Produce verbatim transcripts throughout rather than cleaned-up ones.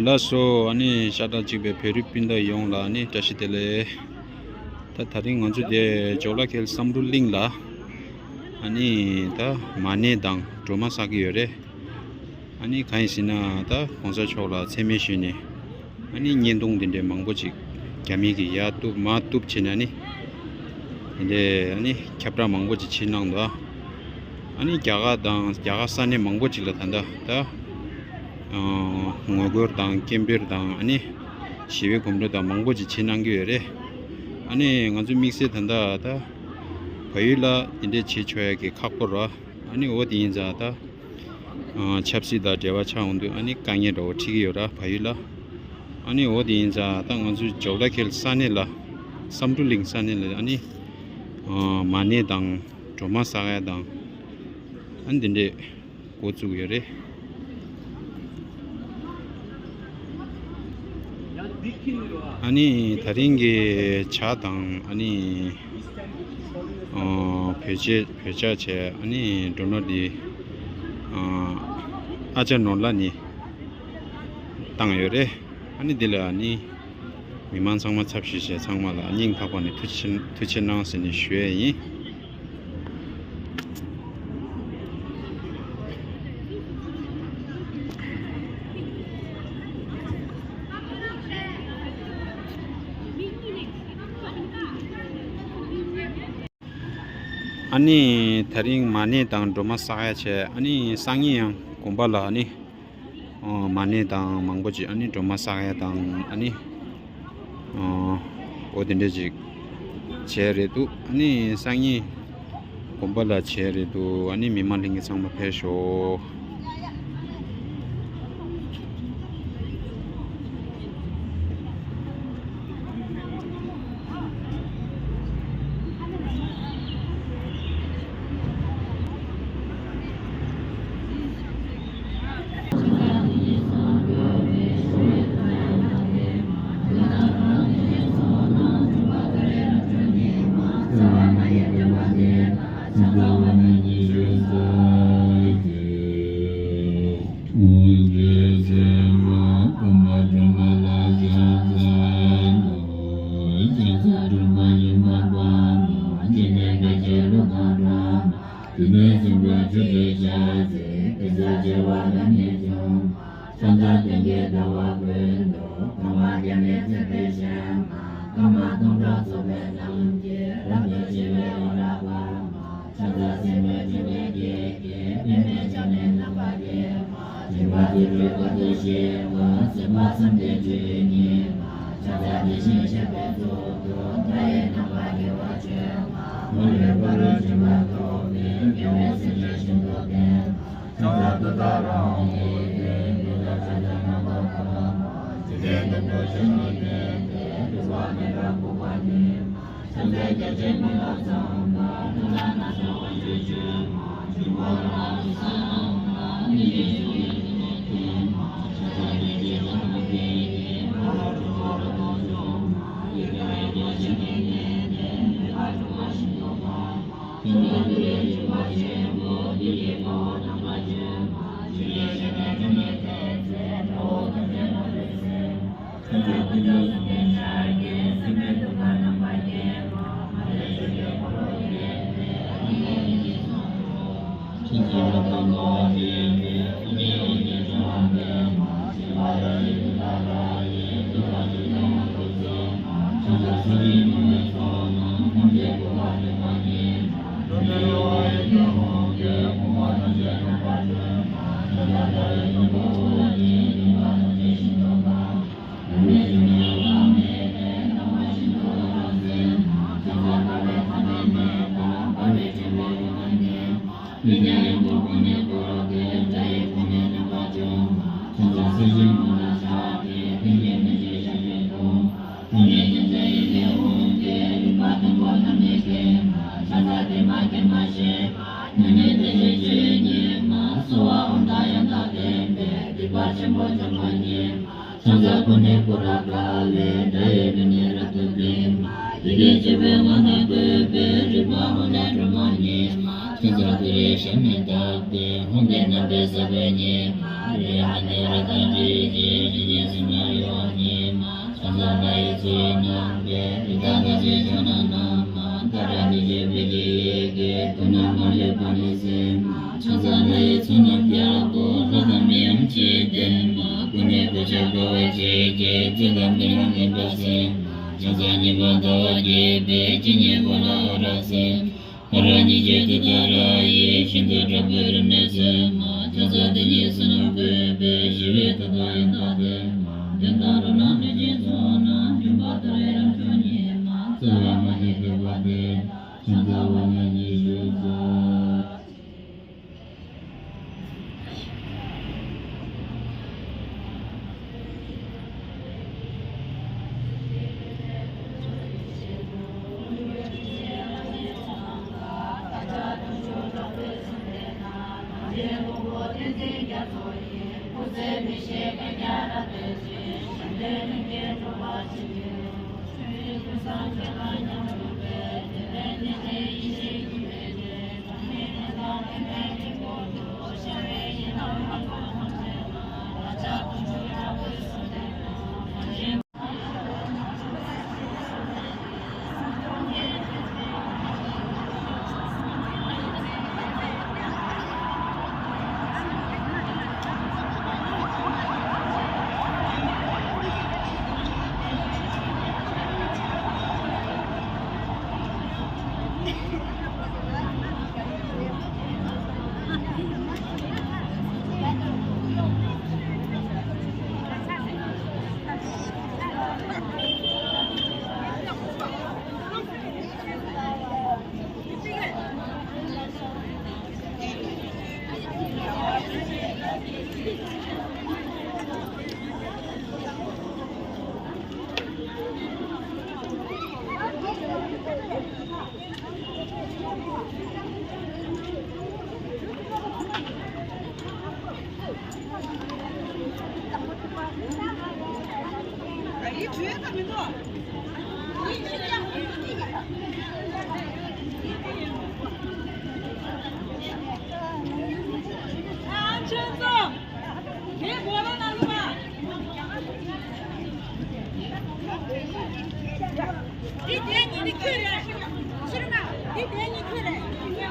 ལགས་སོ། ཨ་ནི་ཤ་ཁྲག་གཅིག་པའི་བོད་རིགས་སྤུན་ཟླ་ཡོངས་ལ་ཨ་ནི་བཀྲ་ཤིས་བདེ་ལེགས། ད་ད་རིང་ང་ཚོ་དེ་ཇོ་ལ་ཁེལ་བསམ་འགྲུབ་གླིང་ལ་ཨ་ནི་ད་མ་ཎི་དང་སྒྲོལ་མ་བསག་གི་ཡོད་རེད། ཨ་ནི་གང་ཡིན་ཟེར་ན་ད་གོང་ས་མཆོག་ལ་མཚན་སྨད་ཞུས་ནས་ཨ་ནི་བརྙན་ཐུང་འདི་འདྲའི་མང་པོ་ཅིག་རྒྱ་མི་གིས་ཡར་གཏུབ་མར་གཏུབ་བྱས་ནས་ཨ་ནི་དེ་འདྲའི་ཨ་ནི་ཁྱབ་བསྒྲགས་མང་པོ་ཅིག་བྱེད་གནང་འདུག་ཨ་ནི་རྒྱ་གར་དང་རྒྱ་གར་ས་གནས་མང་པོ་ཅིག་ལ་ད་ལྟ་ད་ངོ་རྒོལ་དང་སྐད་འབོད་དང་ཨ་ནི་ཞི་བའི་གོམ་བགྲོད་དང་མང་པོ་ཅིག་བྱེད་གནང་གི་ཡོད་རེད། ཨ་ནི་ང་ཚོ་དམིགས་བསལ་ད་ལྟ་ད་བལ་ཡུལ་ལ་དེ་འདྲའི་བྱེད་ཆོག་ཡ་གི་ཁག་པོ་རེད། ཨ་ནི་འོ་དེ་ཡིན་ཙང་ད་ཨ་ཆབ་སྲིད་དང་འབྲེལ་བ་ཆགས་འོང་དུས་ཨ་ནི་དཀའ་ངལ་འདྲ་བོ་འཕྲད་ཀྱི་ཡོད་ར་བལ་ཡུལ་ལ། ཨ་ནི་འོ་དེ་ཡིན་ཙང་ད་ང་ཚོའི་ཇོ་ལ་ཁེལ་ས་གནས་ལ་བསམ་འགྲུབ་གླིང་ས་གནས་ལ་ཨ་ནི་ཨ་མ་ཎི་དང་སྒྲོལ་མ་བསག་ཡ་དང་ཨ་ནི་དེ་འདྲས་འགོ་བཙུགས་ཡོད་རེད། ཨ་ནི་ད་རིང་གི་ཇ་དང་ཨ་ནི་ཨ་བོད་ཇ་བོད་ཇ་བྱས་ཨ་ནི་སྒྲོལ་མ་འདི་ཨ་ཨ་ཅག་ནོར་ལྷ་ནས་བཏང་ཡོད་རེད། ཨ་ནི་འདི་ལ་ཨ་ནི་མི་མང་ཚང་མ་ཚབ་ཞུས་བྱས་ཚང་མ་ལ་སྙིང་ཐག་པ་ནས་ཐུགས་རྗེ་ཆེ་ཐུགས་རྗེ་ཆེ་གནང་ཟེར་ནས་ཞུ་ཡས་ཡིན། ཨ་ནི་ད་རིང་མ་ཎི་དང་སྒྲོལ་མ་བསག་ཡ་བྱས། ཨ་ནི་སང་ཉིན་ཡང་དགོན་པ་ལ་ཨ་ནི་ཨོ་མ་ཎི་དང་མང་པོ་ཅིག་ཨ་ནི་སྒྲོལ་མ་བསག་ཡ་དང་ཨ་ནི་ཨོ་འོ་དེ་འདྲ་ཅིག་བྱས་རེད་འདུག་ཨ་ནི་སང་ཉིན་དགོན་པ་ལ་བྱས་རེད་འདུག་ཨ་ནི་མི་མང་ལྷན་རྒྱས་ཚང་མ་ཕེབས་ཤོག་ཁྱོད་ཚོ་དེ་རེ་ཞབས་ནས་བཏབ་སྟེ། ཧཱུྃ་གི་རྣམ་པའི་ས་བོན་ཉིད་མ། རེ་ཧ་ནེ་ར་དང་རེ་རྗེ་རྗེ་རྗེ་སེམས་ནང་ཡོད་ཉིད་མ། ཁྱོད་ཚོ་ལ་ཡི་ཚོགས་རྣམ་པའི་རི་དྭགས་དང་བཅས་ཁྱོད་རྣམས་རྣམས་མ། ད་ར་ནི་ཞེས་པའི་ཡི་གེ་དུ་ན་མ་ལུས་པ་ནི་སེམས་མ། ཁྱོད་ཚོ་ལ་ཡི་ཚོགས་རྣམས་རྒྱལ་པོ་ལྷ་དང་མི་ཡུམ་གཅིག་ལྡན་མ། ཀུན་ནས་གོ་ཆ་དགའ་བ་བྱེད་ཀྱི་ཚེ་དང་མི་རང་ངན་པ་སེམས་མ། ཁྱོད་ཚོ་ཉིད་ཀྱང་ཟླ་བ་རྒྱས་པའི་ཇི་སྙེད་པོ་ལ་འོ་ར་སེམས། ཧ་ར་ཉི་ཤུ་དེ་ད་ར་ཡི་ཤིན་ཏུ་དྲག་པོའི་རིམས་ནད་སེལ་མ། ཁྱོད་ཚོ་དེ་ཉིད་བསོད་ནམས་བཀོད་པའི་ཞི་བའི་མཐུ་དང་ཡང་དག་ལྡན་མ། དོན་དང་རོ་ལངས་ལུས་ཅན་ཚོགས་རྣམས་འབྱུང་བ་ལྟར་ཡི་རང་བྱུང་ཉིད་མ། རྩ་བ་མ་ཤེས་ཐེག་པ་སྟེ་ཁྱིམ་ཚ་བ་ཉིད་ཉི་ཤུ་རྩ།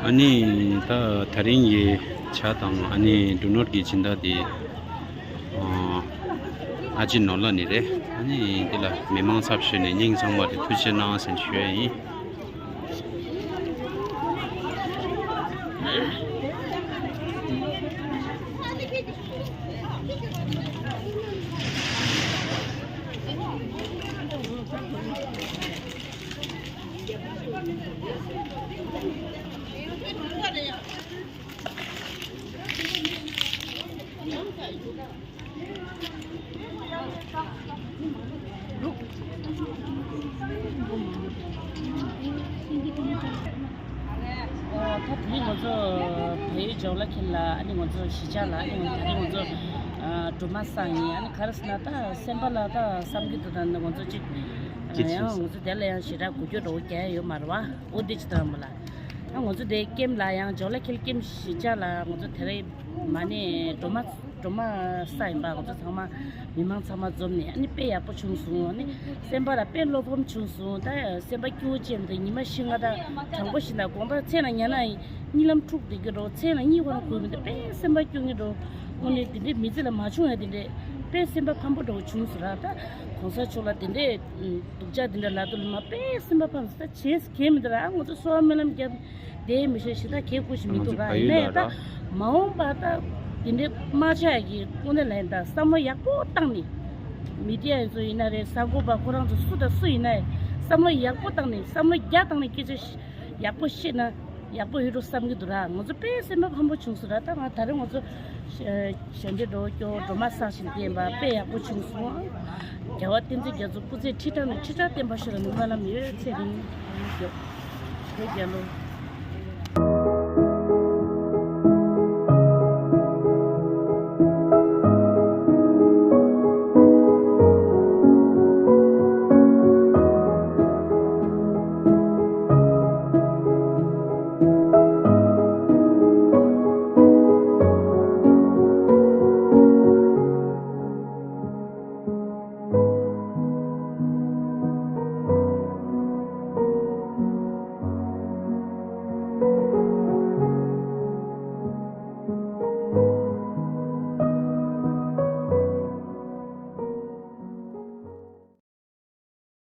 ཨ་ནི་ད་དེ་རིང་གི་ཇ་དང་ཨ་ནི་འབྲུ་ནོར་གྱི་སྦྱིན་བདག་དེ། ཨ་ཅེ་ནོར་ལྷ་ནི་རེད། ཨ་ནི་འདི་ལ་མི་མང་ཚབ་ཞུས་ནས་སྙིང་ཚང་མ་དེ་ཐུགས་རྗེ་གནང་ཟེར་ཞུ་ཡ་ཡིན། ད་དེ་རིང་ང་ཚོ་བལ་ཡུལ་ཇོ་ལ་ཁེལ་ལ། ཨ་ནི་ང་ཚོ་གཞིས་ཆགས་ལ། ཨ་ནི་ད་རིང་ང་ཚོ་སྦྲུམ་མ་བསགས་ཡིན། ཨ་ནི་ག་རེ་ཟེར་ན་ད་སེམས་པ་ལ་ད་བསམ་གྱི་འདུག་ད་ང་ཚོ་གཅིག་ཡང་ང་ཚོ་དེ་ལ་ཡང་ཞེ་དྲག་འགུལ་སྐྱོད་འགྲོ་རྒྱུ་ཡོད་མ་རེད་བ། འོ་དེ་ཅི་ལྟར་མོ་ལ། ཨ་ང་ཚོ་དེ་ཀེམ་ལ་ཡང་ཇོ་ལ་ཁེལ་ཀེམ་གཞིས་ཆགས་ལ་ང་ཚོ་དེ་རིང་མ་ནས་སྦྲུམ་མ་སྦྲུམ་མ་བསགས་ཡིན་པ། ང་ཚོ་ཚང་མ་མི་མང་ཚང་མ་འཛོམས་ནས་ཨ་ནི་དཔེ་ཡག་པོ་བྱུང་སོང་། ཨ་ནི་སེམས་པ་ལ་དཔེ་བློ་ཕམ་བྱུང་སོང་། ད་སེམས་པ་སྐྱོ་བོ་ཅན་དེ་ཉི་མ་བཞི་ལྔ་ད་གྲང་པོ་ཞིག་ན་དགོང་དག་མཚན་ལ་ཉལ་ན་གཉིད་ལམ་འཁྲུག་བསྡད་ཀྱི་འགྲོ། མཚན་ལ་གཉིད་ཁོ་རང་ཁུག་མི་འདུག་དཔེ་སེམས་པ་སྐྱོ་ངེས་འགྲོ། དངོས་གནས་དེ་འདྲའི་མི་ཚེ་ལ་མ་བྱུང་ཡ་དེ་འདྲའི་དཔེ་སེམས་པ་ཕམ་པོ་འགྲོ་བྱུང་སོང་ར། ད་གོང་ས་མཆོག་ལ་དེ་འདྲའི་སྡུག་ཅག་དེ་འདྲ་ལ་དུ་ལ་མ་དཔེ་སེམས་པ་ཕམ་སོང་། ད་བྱས་ཀྱི་མི་འདུག་ར། ཨ་ང་ཚོ་གསོལ་བ་སྨོན་ལམ་རྒྱབ། དེའི་མི་ཤེས་ཞེ་དྲག་གལ་དགོས་ཞིག་མི་འདུག་ར། ང་ཚོ་ཡིན་ནའི་ད་མ་འོངས་པ་ད་དེ་འདྲའི་དམག་ཆ་གི་དངོས་གནས་ལ་ཡིན་ད་བསམ་བློ་ཡག་པོ་བཏང་ནས། མི་དེ་ཡ་ཚོ་ཡིན་ན་རེད། གསར་འགོད་པ་ཁོ་རང་ཚོ་སུ་དང་སུ་ཡིན་ན་ཡང་བསམ་བློ་ཡག་པོ་བཏང་ནས་བསམ་བློ་རྒྱ་བཏང་ནས་སྐད་ཆ་ཡག་པོ་བཤད་ན་ཡག་པོ་ཡོད་འགྲོ་བསམ་གྱི་འདུག་ར། ང་ཚོ་དཔེ་སེམས་པ་ཕམ་པོ་བྱུང་སོང་ར། ད་ང་ད་རེས་ང་ཚོ་ཞལ་འདྲེ་འགྲོ་སྐྱོ་སྒྲོལ་མ་བསགས་ཤིང་བསྟན་པ་དཔེ་ཡག་པོ་བྱུང་སོང་། རྒྱལ་བ་བསྟན་འཛིན་རྒྱ་མཚོ་སྐུ་ཚེ་ཁྲི་ཕྲག་ནས་ཁྲི་ཕྲག་བརྟན་པར་ཤོག་ར། ནི་སྨོན་ལམ་ཡོད་ཚད་རིང་། བོད་རྒྱལ་ལོ།